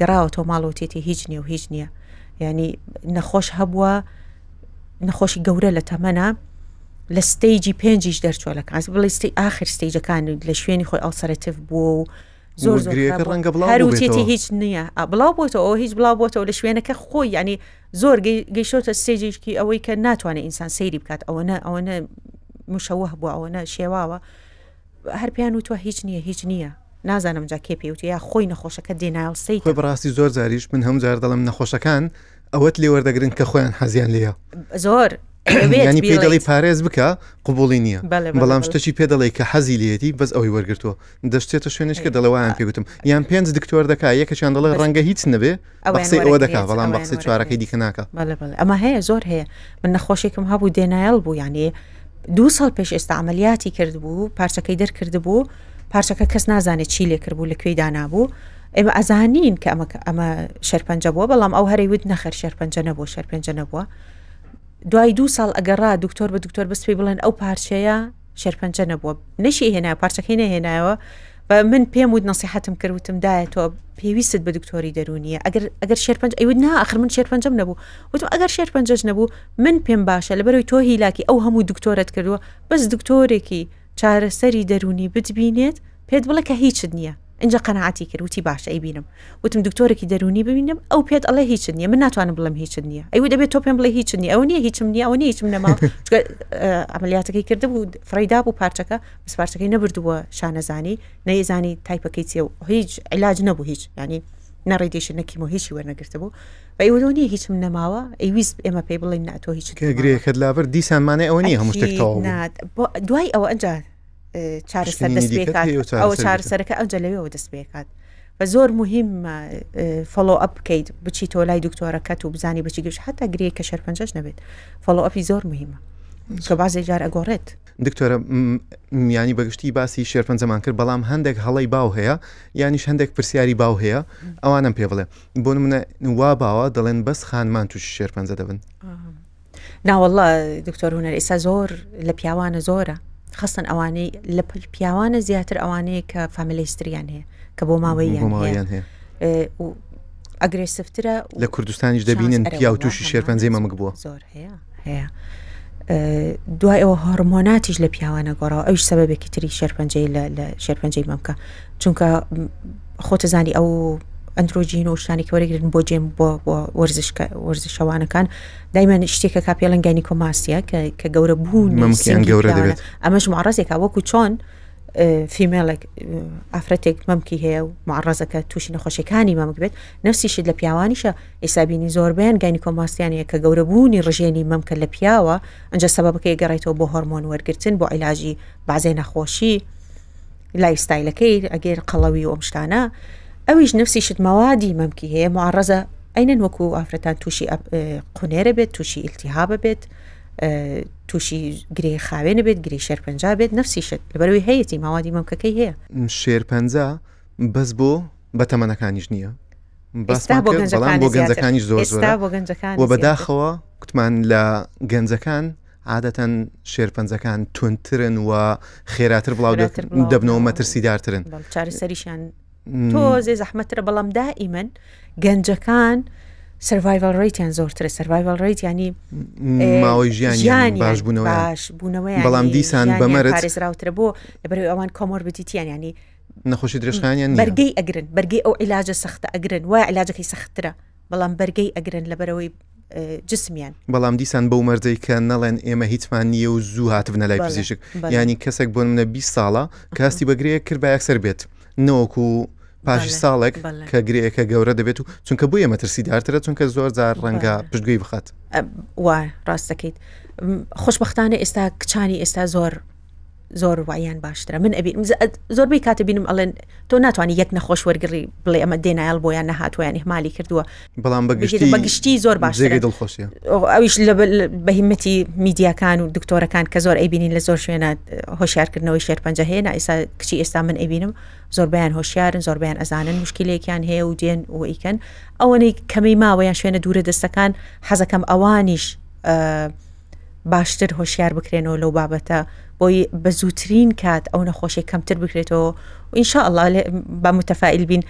[SPEAKER 2] گەڕاوەتەوە ماڵەوە تێتی هیچ نییە و هیچ نییە ینی نەخۆش هەبووە نەخۆشی گەورە لە تەمەە لە ستەیجی پێنجیش دەرچوە لە کاس بڵێ ستی ئاخر ستەیجەکان لە شوێنی خۆی ئەڵسەرەتف بووە و زۆر زۆر
[SPEAKER 1] گرێکە
[SPEAKER 2] خراپ بووە.
[SPEAKER 1] ڕەنگە بڵاو
[SPEAKER 2] هەر
[SPEAKER 1] بووبێتەوە.
[SPEAKER 2] وتێتی هیچ نییە ئا، بڵاو بۆتەوە ئەوە هیچ بڵاو بۆتەوە لە شوێنەکە خۆی ینی زۆر گەیشتۆتە ستەیجێکی ئەوەی کە ناتوانێت ئینسان سەیری بکات ئەوەنە ئەوەنە مشەوه بووە ئەوەنە شێواوە هەر پێیان وتوە هیچ نییە هیچ نییە نازانم جا کێ پێی وتوە یا خۆی نەخۆشەکە دێنایڵ سەیتە.
[SPEAKER 1] خۆی بەڕاستی زۆر جاریش من هەموو جار دەڵێم نەخۆشەکان ئەوەت لێ وەردەگرن کە خۆیان حەزیان لێیە.
[SPEAKER 2] زۆر ئەوێت
[SPEAKER 1] یانی پێی دەڵێی
[SPEAKER 2] بیڵێیت.
[SPEAKER 1] پارێز بکە قبوڵی نییە
[SPEAKER 2] بەڵێ بەڵێ
[SPEAKER 1] بەڵام
[SPEAKER 2] بەڵێ.
[SPEAKER 1] شتەکی پێ دەڵێی کە حەزی لێیەتی بەس ئەوەی وەرگرتووە دەشچێتە شوێنێک کە دەڵێ وایان پێ گوتم یان پێنج دکتۆر دەکا یەکێکیان دەڵێ
[SPEAKER 2] بەس
[SPEAKER 1] ڕەنگە هیچ نەبێ بە
[SPEAKER 2] ئەویان
[SPEAKER 1] قسەی ئەوە دەکا
[SPEAKER 2] وەرەگرێت
[SPEAKER 1] بەڵام بە
[SPEAKER 2] ئەویان
[SPEAKER 1] قسەی چوارەکەی
[SPEAKER 2] وەرەگرێت.
[SPEAKER 1] دیکە ناکا.
[SPEAKER 2] بەڵێ بەڵێ ئەمە هەیە زۆر هەیە من نەخۆشێکم هەبوو دێنایڵ بوو یانی دوو ساڵ پێش ئێستا عەمەلیاتی کردبوو پارچەکەی دەرکردبوو پارچەکە کەس نازانێت چی لێ کردبوو لە کوێی دانابوو ئێمە ئەزانین کە ئەمە ئەمە شێرپەنجە بووە بەڵام ئەو هەرەی وت نەخەر شێرپەنجە نەبووە شێرپەنجە نەبووە دوای دوو ساڵ ئەگەڕا دکتۆر بە دکتۆر بەس پێی بڵێن ئەو پارچەیە شێرپەنجە نەبووە نەشی هێنا پارچەکەی نەهێنایەوە بە من پێم وت نەسیحەتم کرد وتم دایە تۆ پێویستت بە دکتۆری دەروونیە ئەگەر ئەگەر شێرپەنج ئەیوت نا ئەخر من شێرپەنجەم نەبوو وتم ئەگەر شێرپەنجەش نەبوو من پێم باشە لەبەرەوەی تۆ هیلاکی ئەو هەموو دکتۆرەت کردووە بەس دکتۆرێکی چارەسەری دەروونی بتبینێت پێت بڵێ کە هیچت نییە. ئینجا قەناعەتی کرد وتی باشە ئەیبینم وتم دکتۆرێکی دەرونی ببینم ئەو پێت ئەڵێ هیچت نییە من ناتوانم بڵێم هیچت نییە ئەی دەبێت تۆ پێم بڵێ هیچت نییە ئەوە نییە هیچم نییە ئەوە نییە هیچم نەما چونکە عەمەلیاتەکەی کردبوو فڕێی دابوو پارچەکە بەس پارچەکەی نەبردبووە شانەزانی نەیزانی تایپەکەی چیە و هیچ عیلاج نەبوو هیچ ینی نە radiation نە chemo هیچی وەرنەگرتبوو بە ئەوە نییە هیچم نەماوە ئەیویست ئێمە پێی بڵێن نا تۆ هیچ
[SPEAKER 1] کە گرێکەت لابرد دیسان مانای ئەوە نییە هەموو شتێک تەواو بوو.
[SPEAKER 2] دوای ئەوە ئەنجا چارەسەر دەست پێکات ئەوە چارەسەرەکە ئەوجا لەوێەوە دەست پێکات بە زۆر مهمە follow up بکەیت بچیتەوە لای دکتۆرەکەت و بزانی بچی گەشت حتا گرێ کە شەرپەنجەش نەبێت follow up ی زۆر مهمە کە بازێ جار ئەگۆڕێت.
[SPEAKER 1] دکتۆرە ینی بەگشتی باسی شێرپەنجەمان کرد بەڵام هەندێک هەڵەی باو هەیە یانیش هەندێک پرسیاری باو هەیە ئەوانم پێ بڵێ بۆ منە وا باوە دەڵێن بەس خانمان تووشی شێرپەنجە دەبن.
[SPEAKER 2] ناوەڵا دکتۆر هونەر ئێستا زۆر لە پیاوانە زۆرە خەستن ئەوانەی لە پیاوانە زیاتر ئەوانەیە کە family history یان هەیە کە بۆ ماوەیان هەیە aggressive ترە
[SPEAKER 1] لە کوردستانیش دەبینن پیاو تووشی شێرپەنجەی مەمک بووە
[SPEAKER 2] زۆر هەیە هەیە دوای ئەوە هۆرمۆناتیش لە پیاوانە گۆڕاوە ئەوش سەبەبێکی تری شێرپەنجەی لە شێرپەنجەی مەمکە چونکە خۆتەزانی ئەو ئەندرۆجین و شتانی کە وەرەگرن بۆ جێم بۆ وەرزشکە وەرزشەوانەکان دایمەن شتێکە کا پێڵەن gynecomastia کە گەورە بوون
[SPEAKER 1] مەمکیان گەورە دەبێت
[SPEAKER 2] ئەمەش معڕزێکە وەکو چۆن female ێک ئافرەتێک مەمکی هەیە و معڕزەکە تووشی نەخۆشیەکانی مەمک بێت نفسیشت لە پیاوانیشە ئێسابینی زۆربیان gynecomastia یان هەیە کە گەورەبوونی ڕژێنی مەمکە لە پیاوە ئەجا سەبەبەکەی گەڕێتەوە بۆ هۆرمۆن وەرگتن بۆ عیلاجی بازێ نەخۆشی lifestyle ەکەی ئەگەر قەڵەوی و ئەم شتانە ئەویش نفسی شت مەوادی مەمکی هەیە معڕزە ئەینەن وەکو ئافرەتان تووشی قونێرە بێت تووشی ئیلتیهابە بێت تووشی گرێ خاوێنە بێت گری شێرپەنجا بێت نفسی شت لەبەرەوەی هەیەی ماوادی مەمکەکەی هەیە
[SPEAKER 1] شێرپەنجە بەس بۆ بەتەمەنەکانیش نییە بۆ بۆ گەنجەکانیش زۆر زۆر
[SPEAKER 2] بۆ گەنجەکان
[SPEAKER 1] و بەداخەوە کوتمان لە گەنجەکان عادەتەن شێرپەنجەکان توندترن و خێراتر بڵاو دەبنەوە مەترسیدارترن.
[SPEAKER 2] چارەسەریشیان تۆزێ زەحمەترە بەڵام دائیمەن گەنجەکان survival rate یان زۆرترە survival rate ینی
[SPEAKER 1] ماوەی ژیان باش بوونەوە باش
[SPEAKER 2] بوونەوەی
[SPEAKER 1] بەڵام دیسان بەمەرج
[SPEAKER 2] پارێزراوترە بۆ لەبەرەوەی ئەوان comorbidity یان ینی
[SPEAKER 1] نەخۆشی درێژخایەنیان
[SPEAKER 2] بەرگەی ئەگرن بەرگەی ئەو عیلاجە سەختە ئەگرن وای عیلاجەکەی سەختترە بەڵام بەرگەی ئەگرن لەبەرەوەی جسمیان.
[SPEAKER 1] بەڵام دیسان بەو مەرجەی کە نەڵێن ئێمە هیچمان نییە و زوو هاتبنە لای پزیشک ینی کەسێک بۆ منە 20 ساڵە کە هەستی بە گرەیەک کرد با یەکسەر بێت نەوەکو پاشی ساڵێک کە گرەیەکە گەورە دەبێت و چونکە بۆیە مەترسیدارترە چونکە زۆر جار ڕەنگە پشتگوێی بخات.
[SPEAKER 2] وا ڕاست دەکەیت خۆشبەختانە ئێستا کچانی ئێستا زۆر زۆر وایان باشترە من ئەبی زۆربەی کاتە بینم ئەڵێن تۆ ناتوانانی یەک نەخۆش وەرگڕی بڵێ ئەمە denial بۆیان نەهاتویان ئیهمالی کردووە
[SPEAKER 1] بەڵام بەگشتی
[SPEAKER 2] بەگشتی زۆر باش
[SPEAKER 1] دڵخۆشیە
[SPEAKER 2] ئەویش بە هیمەتی میدیاکان و دکتۆرەکان کە زۆر ئەیبینین لە زۆر شوێنە هۆشیارکردنەوەی شێرپەنجە هەیە ئێستا کچی ئێستا من ئەیبینم زۆربیان هۆشیارن زۆربیان ئەزانن مشکلێکیان هەیە و دێن و ئیکەن ئەوەنەی کەمەی ماوەیان شوێنە دوورە دەستەکان حەزەکەم ئەوانیش باشتر هۆشیار بکرێنەوە لەو بابەتە بۆی بە زووترین کات ئەو نەخۆشی کەمتر بکرێتەوە و إن شاء الله بە متفائل بین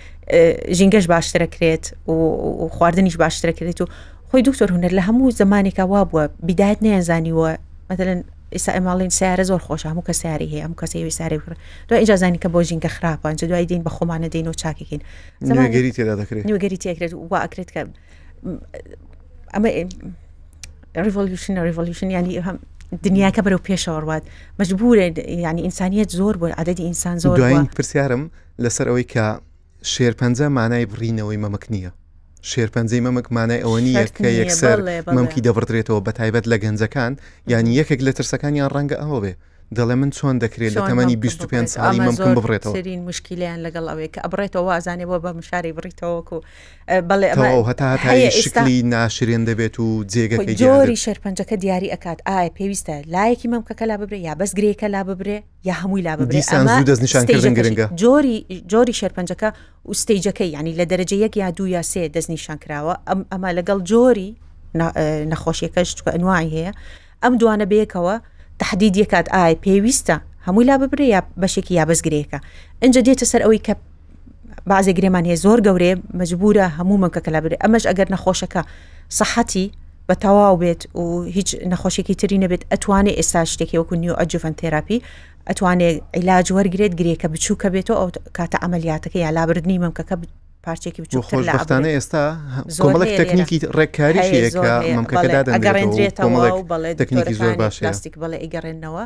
[SPEAKER 2] ژینگەش باشترەکرێت و خواردنیش باشترەکرێت و خۆی دکتۆر هونەر لە هەموو زمانێکا وا بووە بیدایەت نەیانزانیوە مثلەن ئێستا ئێماڵین سیارە زۆر خۆشە هەموو کە سیاری هەیە هەموو کەسەوی سیاری بکڕ دوای ئینجا زانی کە بۆ ژینگە خراپە ئینجا دوای دین بە خۆمانە دێین و چاکێکین
[SPEAKER 1] نوێگەری تێدا دەکرێت
[SPEAKER 2] نوێگەری تێکرێت وا ئەکرێت کە ئەمە revolution revolution ینی هەم دنیاکە بەرەو پێشەوە ڕوات مجبورە ینی ئینسانیت زۆر بۆ عددی ئینسان زۆر
[SPEAKER 1] دوایین پرسیارم لەسەر ئەوەی کە شێرپەنجە مانای بڕینەوەی مەمک نییە شێرپەنجەی مەمک مانای ئەوە نییە کە یەکسەر مەمکی دەبڕدرێتەوە بە تایبەت لە گەنجەکان یعنی یەکێک لە ترسەکانیان ڕەنگە ئەوە بێ دەڵێ من چۆن دەکرێت لە تەمەنی 25 ساڵی مەمکم ببڕێتەوە
[SPEAKER 2] ترین مشکلیان لەگەڵ ئەوەیە کە ئەبڕێتەوە وازانێ بۆ بە مشاری بڕیتەوەکو بەڵێ
[SPEAKER 1] ئەمە هەتا هەتایی شکلی ناشرێن دەبێت و جێگەکەی
[SPEAKER 2] جۆری شێرپەنجەکە دیاری ئەکات ئایا پێویستە لایەکی مەمکەکە لا ببرێ یا بەس گرێکە لا ببرێ یا هەمووی لا ببرێ
[SPEAKER 1] دیسان زوو دەستنیشانکردن گرنگە
[SPEAKER 2] جۆری جۆری شێرپەنجەکە و stage ەکەی ینی لە دەرەجە یەک یا دوو یا سێ دەستنیشان کراوە ئەم ئەمە لەگەڵ جۆری نەخۆشیەکەش چکە ئەنوای هەیە ئەم دوانە بەیەکەوە تهدید یەکات ئایا پێویستە هەمووی لا ببرێ یا بەشێکی یا بەس گرێکە ئەجا دێتە سەر ئەوەی کە بەعزێ گرێمان هەیە زۆر گەورەیە مەجبورە هەموو مەمکەکە لابرێ ئەمەش ئەگەر نەخۆشەکە سەحەتی بە تەواو بێت و هیچ نەخۆشیێکی تری نەبێت ئەتوانێ ئێستا شتێکی وەکو neoadjuvant therapy. ئەتوانێت عیلاج وەرگێت گرێکە بچووکە بێتەوە ئەو کاتە عملیاتەکە یا لابردنی مەمکەکە پارچێکی بچووکتر
[SPEAKER 1] خۆشبەختانە ئێستا کۆمەڵێک تەکنیکی ڕێککاری هەیە کە مەمکەکە
[SPEAKER 2] دادەنرێتەوە و بەڵێ تەکنیکی زۆر باش پلاستیک بەڵێ ئەیگەڕێنەوە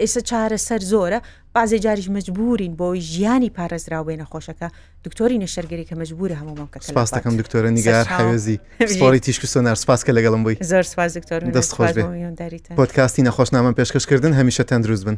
[SPEAKER 2] ئێستا چارەسەر زۆرە بازێ جاریش مەجبورین بۆی ژیانی پارێزراو بێ نەخۆشەکە دکتۆری نەشتەرگەری کە مەجبورە هەموو مەمکەکە
[SPEAKER 1] سپاس دەکەم دکتۆرە نیگار حەوێزی پسپۆڕی تیشک و سۆنار سپاس کە لەگەڵم بووی
[SPEAKER 2] زۆر سپاس دکتۆر
[SPEAKER 1] دەست خۆش بێ پۆدکاستی نەخۆشنامەم پێشکەشکردن هەمیشە تەندروست بن.